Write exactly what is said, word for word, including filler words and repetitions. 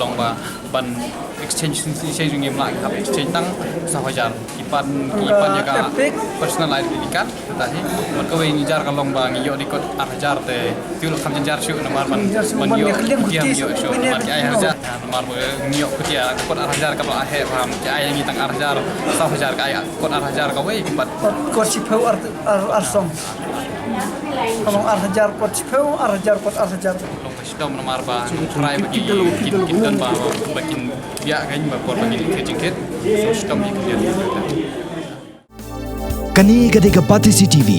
long ba ban exchange, exchange ngi mlak hap exchange tang saw hajar. Ki pan, ki pan ïa ka Epic personal identity card. Tadi mat kawei ngi jar ka long ba ngi ïoh di kot ar hajar te. Tiu kham jynjar shuh namar ban, ban ïoh, ïoh shuh namar ki ai ar hajar. Namar ba ngi ïoh kut ïa kot ar hajar ka ba ai he ba ki ai ngi tang ar hajar, saw hajar ka ai kot ar hajar kawei ki pat. Kot shiphew ar, ar, ar song. Ka long ar hajar kot shiphew, ar hajar kot ar hajar. Long ka shitom namar ba trai ba ki, ki, ki don ba, ba kin ïa ka ba por ba ki ki jingkit. So shitom ki. Kane ka dei ka Batesi T V,